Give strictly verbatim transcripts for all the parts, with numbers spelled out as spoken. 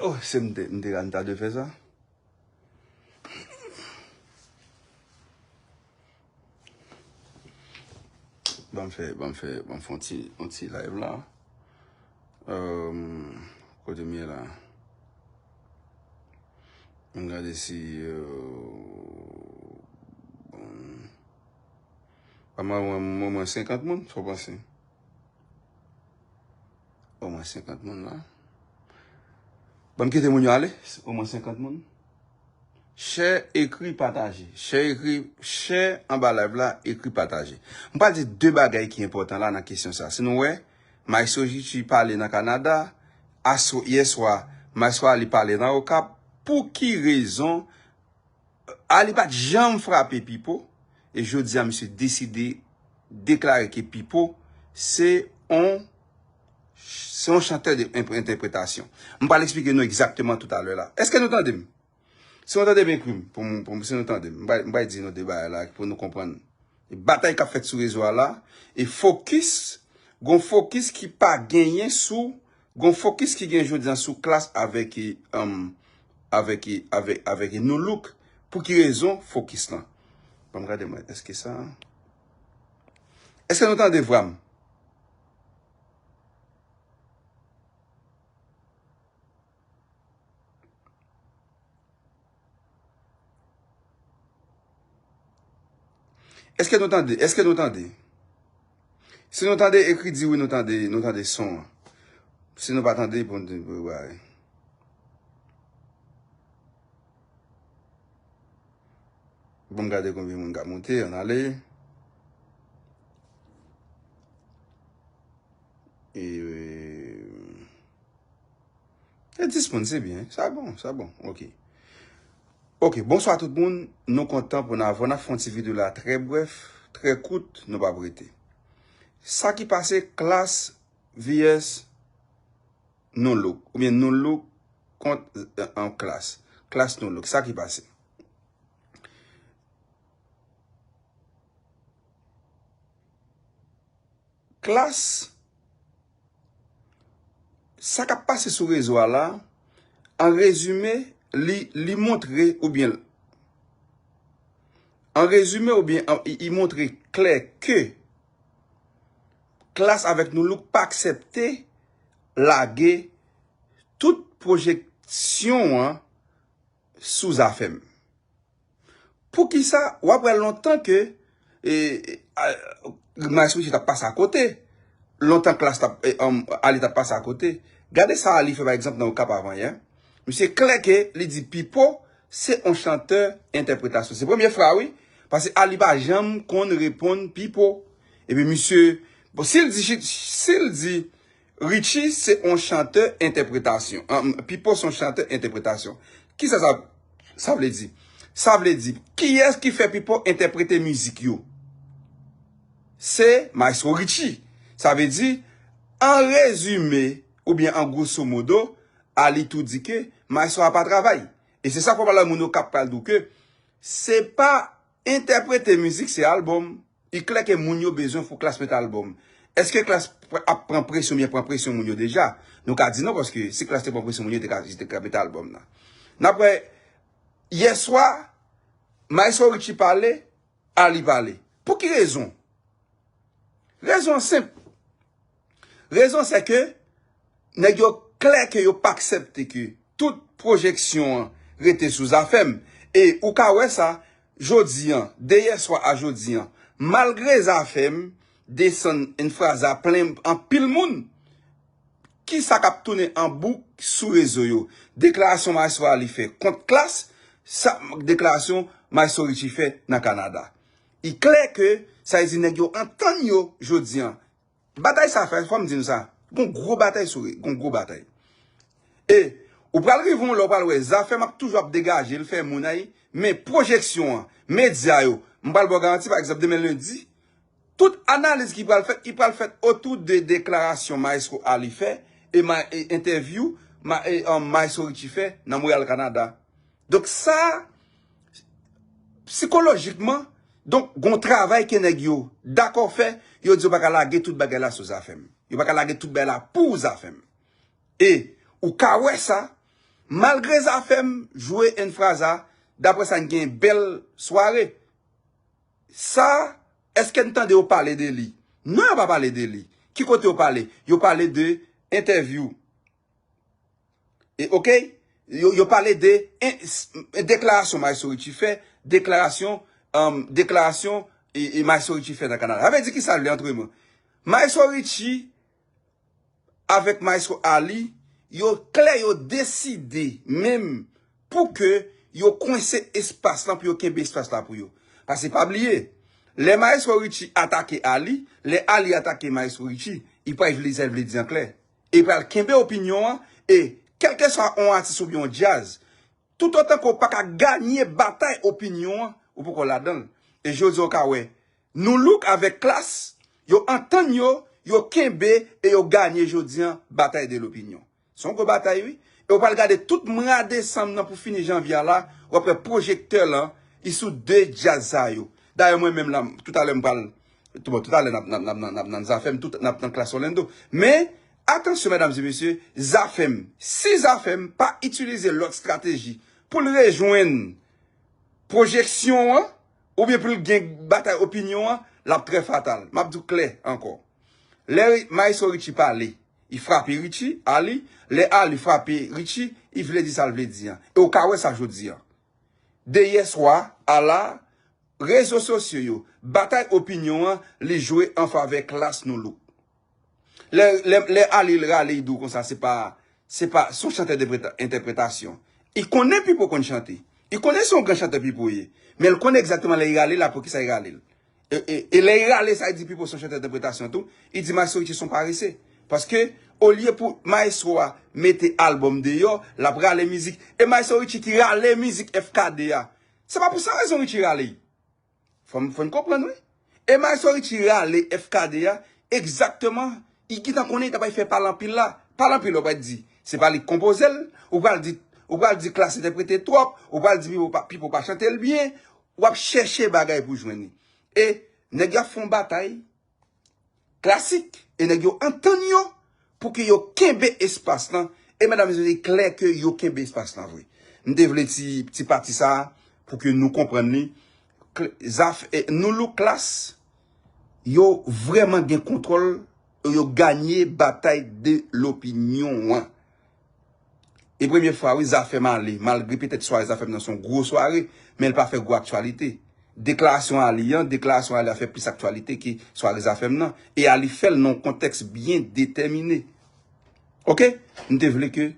Oh, se m te, m te, m ta dwe fè sa. Ban m fè, ban m fè, ban m fè yon ti, yon ti live la. Euh, kote m ye la? M gade si, euh, bon. Ban m wè, omwen senkant moun, sa w panse? Omwen senkant moun la. Ban m kite moun yo ale, omwen senkant moun. Share, ekri, pataje. Share, ekri, share anba live la, ekri, pataje. M pral di de bagay ki enpòtan la nan kesyon sa. Si nou wè, Maestro Richie pale nan Kanada, aswè, yèswa, Maestro Ali pale nan Okap. Pou ki rezon Ali pa t janm frape Pipo, e jodi a misye deside deklare ke Pipo se on, se on chantè de enp-, entèpretasyon. M pral eksplike nou egzakteman toutalè la. Èske nou tande m? Si nou tande m, ekri m, pou m, pou m, si nou tande m. M pral, m pral di nou de bagay la pou nou konprann. E batay k ap fèt sou rezo a la, e fokis, gon fokis ki pa genyen sou, gon fokis ki gen jodi a sou Klass avèk, e, um, avèk, e, avèk, avèk, e, Nu Look. Pou ki rezon fokis lan? Ban m gade mwen, èske sa? Èske nou tande vwa m? Èske nou tande? Èske nou tande? Si nou tande, ekri di wi nou tande, nou tande son an. Si nou pa tande, bon, bon, bon, bon, m gade konbyen moun k ap monte, ann ale. E, E dis moun, se byen. Sa bon, sa bon. Ok. Ok, bonswa tout moun. Nou kontan pou n avè w. N ap fè yon ti videyo la trè brèf, trè kout, nou p ap rete. Sa ki pase, Klass V S Nu Look, oubyen Nu Look kont, e, an Klass. Klass Nu Look, sa ki pase? Klass, sa k ap pase sou rezo a la, an rezime, li, li montre, oubyen, an rezime, oubyen, an, li, li montre klè ke Klass avèk Nu Look pa aksepte lage tout pwojeksyon an sou Zafèm. Poukisa w ap wè lontan ke, e, e, a, Maestro Richie t ap pase akote, lontan Klass t ap, e, um, Ali t ap pase akote? Gade sa Ali fè, pa egzanp, nan Okap avan yè. Misye klè ke li di Pipo se on chantè entèpretasyon. Se premye fwa, wi, paske Ali pa janm konn reponn Pipo. Epi misye, bon, si l di, si l di Richie se on chantè entèpretasyon. An, Pipo se on chantè entèpretasyon. Kisa sa, sa vle di? Sa vle di, kiyès ki fè Pipo entèprete mizik yo? Se Maestro Richie. Sa vle di, an rezime, oubyen an gwoso modo, Ali tou di ke Maestro a pa travay. E se sa fè w pa wè moun yo k ap pral di w ke se pa entèprete mizik, se albòm. Li klè ke moun yo bezwen pou Klass mete albòm. Èske Klass pr-, ap pran presyon, byen pran presyon moun yo deja? Nou ka di non, paske si Klass te pran presyon moun yo, te ka, te ka mete albòm nan. N ap wè, yèswa, Maestro Richie pale, Ali pale. Pou ki rezon? Rezon an senp. Rezon se ke nèg yo klè ke yo pa aksepte ke tout pwojeksyon an rete sou Zafèm. E ou ka wè sa, jodi an, de yèswa a jodi an, malgre Zafèm desann enfraza plen anpil moun, kisa k ap tounen an bouk sou rezo yo? Deklarasyon Maestro Ali fè kont Klass, sa, deklarasyon Maestro Richie fè nan Kanada. Li klè ke, sa vle di nèg yo antann yo jodi an. Batay sa fè, fò m di nou sa. Gon gwo batay sou re-, gon gwo batay. E, ou pral rive yon lè, ou pral wè, Zafèm ap toujou ap degaje, l fè moun ay, men pwojeksyon an, medya yo, m pral ba w garanti, pa egzanp, demen lendi, tout analiz ki pral fèt, li pral fèt otou de deklarasyon Maestro Ali fè, e ma-, e entèvyou ma-, e, um, Maestro Richie fè nan Montréal, Kanada. Donk sa, sikolojikman, donk gon travay ke nèg yo dakò fè, yo di yo pa ka lage tout bagay la sou Zafèm. Yo pa ka lage tout bagay la pou Zafèm. E ou ka wè sa, Malgre Zafèm jwe Enfraza, daprè sa n gen bèl sware. Sa, èske n tande yo pale de li? Non, yo pa pale de li. Ki kote yo pale? Yo pale de entèvyou. E, oke? Yo, yo pale de en, s- deklarasyon Maestro Richie fè, deklarasyon, um, deklarasyon e, e Maestro Richie fè nan Kanada. Sa vle di ki sa l vle antreman? Maestro Richie avèk Maestro Ali, yo klè, yo deside menm pou ke yo kwense espas lan, pou yo kenbe espas la pou yo. Paske pa bliye, lè Maestro Richie atake Ali, lè Ali atake Maestro Richie, li pral vle, sa vle di an klè. E pral kenbe opinyon an, e kèlkeswa yon atis oubyen yon djaz, toutotan ke w pa ka ganye batay opinyon an, ou poko ladan l. E jodi a w ka wè, Nou Look avèk Klass, yo antann yo, yo kenbe e yo ganye jodi a batay de lopinyon. Se yon gwo batay, wi. E w pral gade tout mwa desanm nan pou fini janvye a la, w ap wè pwojektè lan, li sou de djaz sa yo. Dayè, mwen menm la, toutalè m pral, tou, bon, toutalè n ap, n ap, n ap, n ap, n ap nan Zafèm, tout, n ap nan Klass Orlando. Men, atansyon, medam e mesye, Zafèm, si Zafèm pa itilize lòt estrateji pou l rejwenn pwojeksyon an, oubyen pou l gen batay opinyon an, l ap trè fatal. M ap di w klè ankò. Lè Maestro Richie pale, li frape Richie, Ali. Lè Ali frape Richie, li vle di sa l vle di an. E w ka wè sa jodi an. De yèswa a la, rezo sosyo yo, batay opinyon an, li jwe an favè Klass Nou Look. Lè, lè, lè Ali rale, li di w konsa, se pa, se pa, se yon chantè de preta- entèpretasyon. Li konnen Pipo konn chante. Li konnen se yon gran chantè Pipo ye. Men l konnen egzakteman lè li rale la, poukisa li rale l. E, e, e lè li rale sa, li di Pipo se yon chantè entèpretasyon tou. Li di Maestro Richie se yon parese. Paske, olye pou Maestro a mete albòm deyò, l ap rale mizik. E Maestro Richie ki rale mizik F K D a. Se pa pou sa rezon Richie rale. Fò, fò n konprann, wi. E Maestro Richie rale F K D a, egzakteman, li gentan konnen li ta pral fè pale anpil la. Pale anpil, ou pral di, se pa li k konpoze l, ou pral di, ou pral di Klass entèprete twòp, ou pral di Pipo pa, Pipo pa chante l byen, w ap chèche bagay pou jwenn li. E nèg yo ap fè yon batay klasik, e nèg yo antann yo pou ke yo kenbe espas lan, e medam e mesye, li klè ke yo kenbe espas lan vre. M te vle ti, ti pati sa a pou ke nou konprann li. Kl- Zaf, e, Nou Look, Klass, yo vrèman gen kontwòl, yo ganye batay de lopinyon an. E premye fwa, wi, Zafèm ale, malgre petèt sware Zafèm nan se yon gwo sware, men l pa fè gwo aktyalite. Deklarasyon Ali an, deklarasyon Ali a fè plis aktyalite ke sware Zafèm nan. E Ali fè l nan yon kontèks byen detèmine. Oke? M te vle ke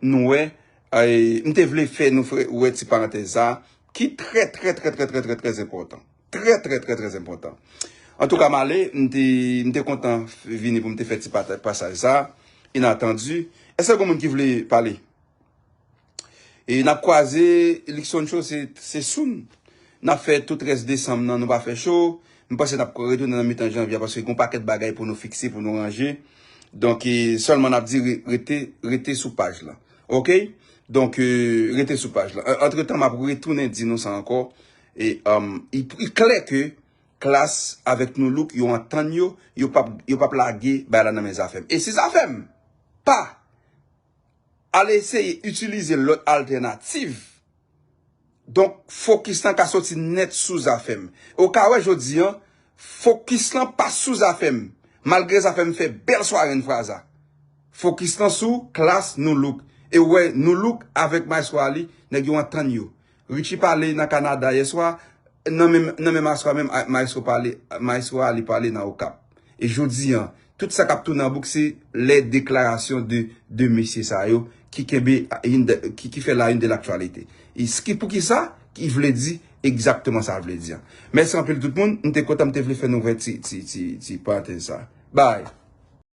nou wè, e, m te vle fè nou fè, wè ti parantèz sa a, ki trè, trè, trè, trè, trè, trè, trè enpòtan. Trè, trè, trè, trè enpòtan. Antouka, m ale, m te, m te kontan f- vini pou m te fè ti pata- pasaj sa a, inatandi. Èske gen moun ki vle pale? E n ap kwaze, Luckson Show, se, se soon. N ap fè tout rès desanm nan, nou pa fè cho. M panse n ap retounen nan mitan janvye a, paske gen yon pakèt bagay pou nou fikse, pou nou ranje. Donk, e, sèlman n ap di re- rete, rete sou paj lan. Oke? Donk, e, rete sou paj lan. An- Antretan, m ap retounen di nou sa ankò. E, um, li, li klè ke Klass avèk Nou Look, yo antann yo, yo p ap, yo p ap lage bagay la nan men Zafèm. E si Zafèm pa al eseye itilize lòt altènativ, donk, fokis lan ka soti nèt sou Zafèm. E w ka wè jodi an, fokis lan pa sou Zafèm. Malgre Zafèm fè bèl sware Enfraza. Fokis lan sou Klass Nou Look. E w wè Nou Look avèk Maestro Ali, nèg yo antann yo. Richie pale nan Kanada yèswa, nan menm, nan menm aswè a menm, a- Maestro pale, Maestro Ali pale nan Okap. E jodi an, tout sa k ap tounen an bouk, se lè deklarasyon de, de mesye sa yo ki kenbe a- une de- ki, ki fè la une de l'actualité. E s- ki, poukisa? Ki vle di egzakteman sa l vle di an. Mèsi anpil tout moun, m te kontan, m te vle fè nou wè ti, ti, ti, ti parantèz sa. Bye.